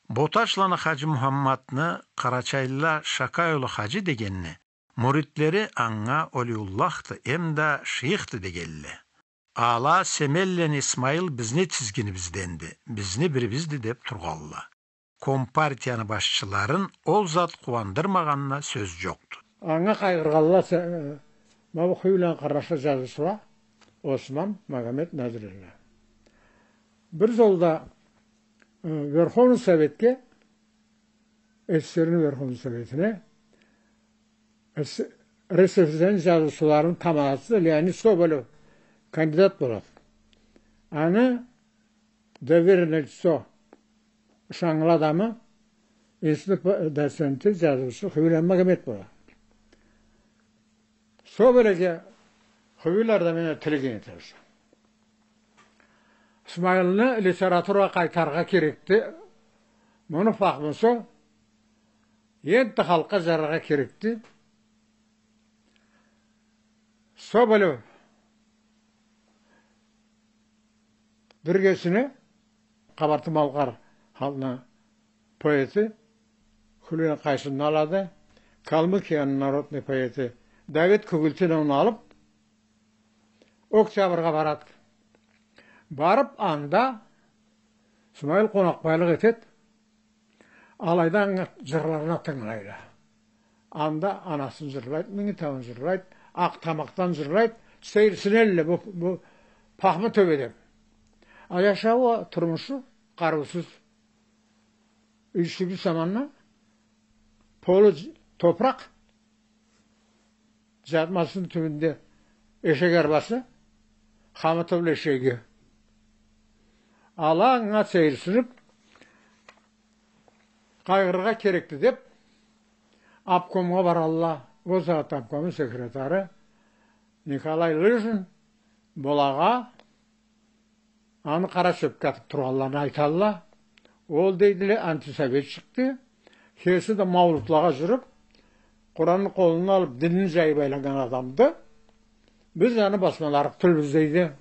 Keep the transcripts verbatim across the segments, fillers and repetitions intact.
Ботачланы Хаджи Мухаммадны, къарачайлыла Шакай улу Хаджи дегенни, муридлери анга олиюллахды эмда шыйыхды дегенле. Ала Семенлени Исмаил бизни тизгинибизденди, бизни бирибизди деп тургъанла. Компартияны башчыларын ол зат къууандырмагъанына сёз жокъду. Анга къайгъыргъанла се-, э, ма бу Хюйланы къарнашла жазыучула Осман, Магомет, Назрилла. Бир золда, э, Верховный Советге, СССР-ни Верховный Советине, С-, РСФСР-ни жазыучуларыны тамадасы Леонид Соболев кандидат болады. Аны доверенное лицо, ышаннгылы адамы, институт доценти, жазыучу Хюйланы Магомет болады. Соболевге Хюйлада мени тилегин этебиз. Исмаилни литературагъа къайтарыргъа керекди. Муну фахмусу энтта халкъгъа жараргъа керекди. Соболев биргесине Къабарты-Малкъар халкъны поэти Хюйланы Къайсынны алады, Калмыкияны народный поэти Давид Кугультиновну алып, Октябрьгъа барады. Барып, анда Исмаил къонакъбайлыкъ этеди. Алайда анга жырларына тынгылайла. Анда анасын жырлайды, Минги тауун жырлайды, Акътамакъдан жырлайды, сейирсинелле бу, бу пахму тёбеде. А жашауу, турмушу къарыусуз. Юйсюзлюк заманда полу ж-, топуракъ, жатмасыны тюбюнде эшек арбасы, Хамытовну эшеги. Ала анга сейирсинип, къайгъырыргъа керекди деп, обкомгъа баралла. Ол сагъатда обкомну секретары Николай Лыжин болагъа, аны къара чёпге атып тургъанларын айталла. Ол, дейдиле, антисоветчикди. Кеси да маулутлагъа жюрюп, Къуранны къолуна алып, динни жайып айланнган адамды. Биз аны басмаларыкъ тюлбюз, дейди.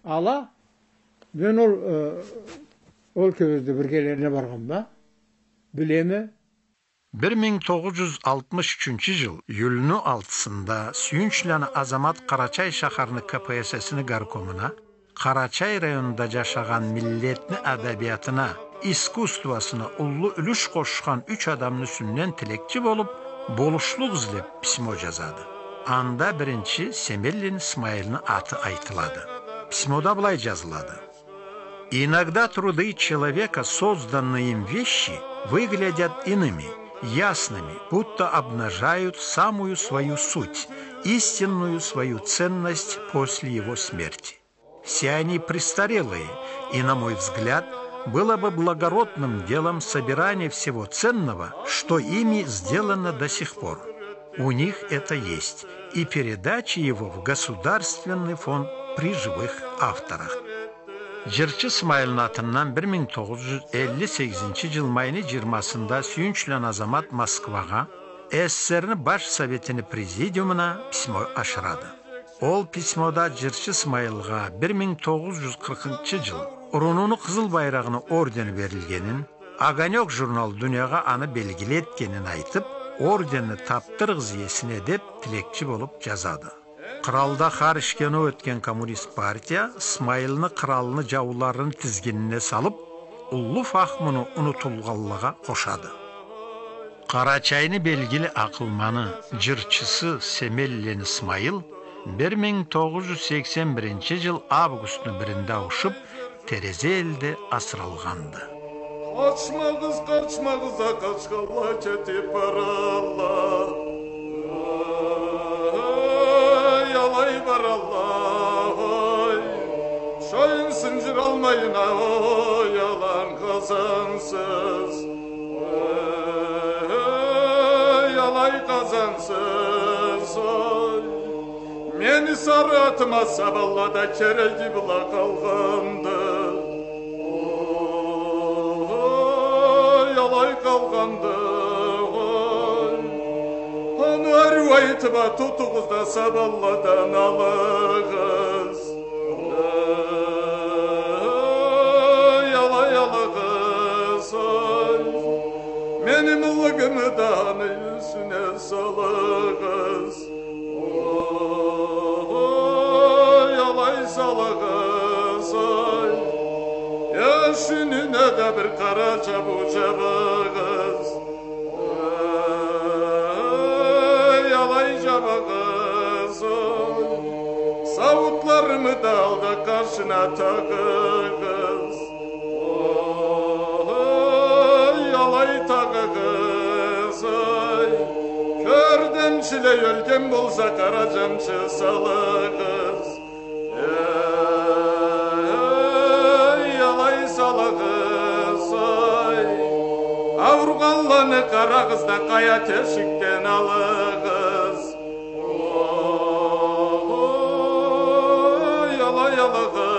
Ала, мен ол, э, ол кёзде биргелерине баргъанма, билеме. Бир минг тогъуз жюз алтмыш ючюнчю жыл июлну алтысында Сюйюнчланы Азамат Къарачай шахарны КПСС-ни горкомуна Къарачай районунда жашагъан миллетни адабиятына, искусствосуна уллу юлюш къошхан юч адамны юсюнден тилекчи болуп, болушлукъ излеп, письмо жазады. Анда биринчи Семенлени Исмаилни аты айтылады. Письмода былай жазылады: «Иногда труды человека, созданные им вещи, выглядят иными, ясными, будто обнажают самую свою суть, истинную свою ценность после его смерти. Все они престарелые, и, на мой взгляд, было бы благородным делом собирание всего ценного, что ими сделано до сих пор. У них это есть, и передача его в Государственный фонд при живых авторах». Жырчы Исмаилни атындан бир минг тогъуз жюз элли сегизинчи жыл майны жыйырмасында Сюйюнчланы Азамат Москвагъа, СССР-ни Баш Советини Президиумуна письмо ашырады. Ол письмода жырчы Исмаилгъа бир минг тогъуз жюз къыркъынчы жыл Урунууну Къызыл Байрагъыны ордени берилгенин, «Огонёк» журнал дуниягъа аны белгили этгенин айтып, орденни тапдырыгъыз иесине деп тилекчи болуп жазады. Къралда хар ишге оноу этген коммунист партия Исмаилни къралны жауларыны тизгинине салып, уллу фахмуну унутулгъанлагъа къошады. Къарачайны белгили акъылманы, жырчысы Семенлени Исмаил бир минг тогъуз жюз сексен биринчи жыл августну биринде ауушуп, Терезе элде асыралгъанды. Къачмагъыз, къачмагъыз, а къачханла кетип баралла. Ой, алай баралла, ой. Шоюн сынжыралмайын а, ой, алан Къазансыз. Ой, алай Къазансыз, ой. Мени сары атыма сабанлада кереги бла къалгъанды. Ой, алай къалгъанды, ой. Аны ариу айтыма тутугъуз да сабанладан алыгъыз. Ой, алай алыгъыз. Къыллыгъымы да аны юсюне салыгъыз. Ой, алай салыгъыз, ой. Ёшюнюне да бир къара джабыу джабыгъыз. Ой, алай джабыгъыз, ой. Сауутларымы да алда къашына тагъыгъыз. Ой, алай тагъыгъыз, ой. Кёрдемчилей ёлген болса, къара джамчы салыгъыз. Эй, алай салыгъыз, ой. Ауругъанланы къарагъыз да, къая тешикден алыгъыз. Ой, алай алыгъыз.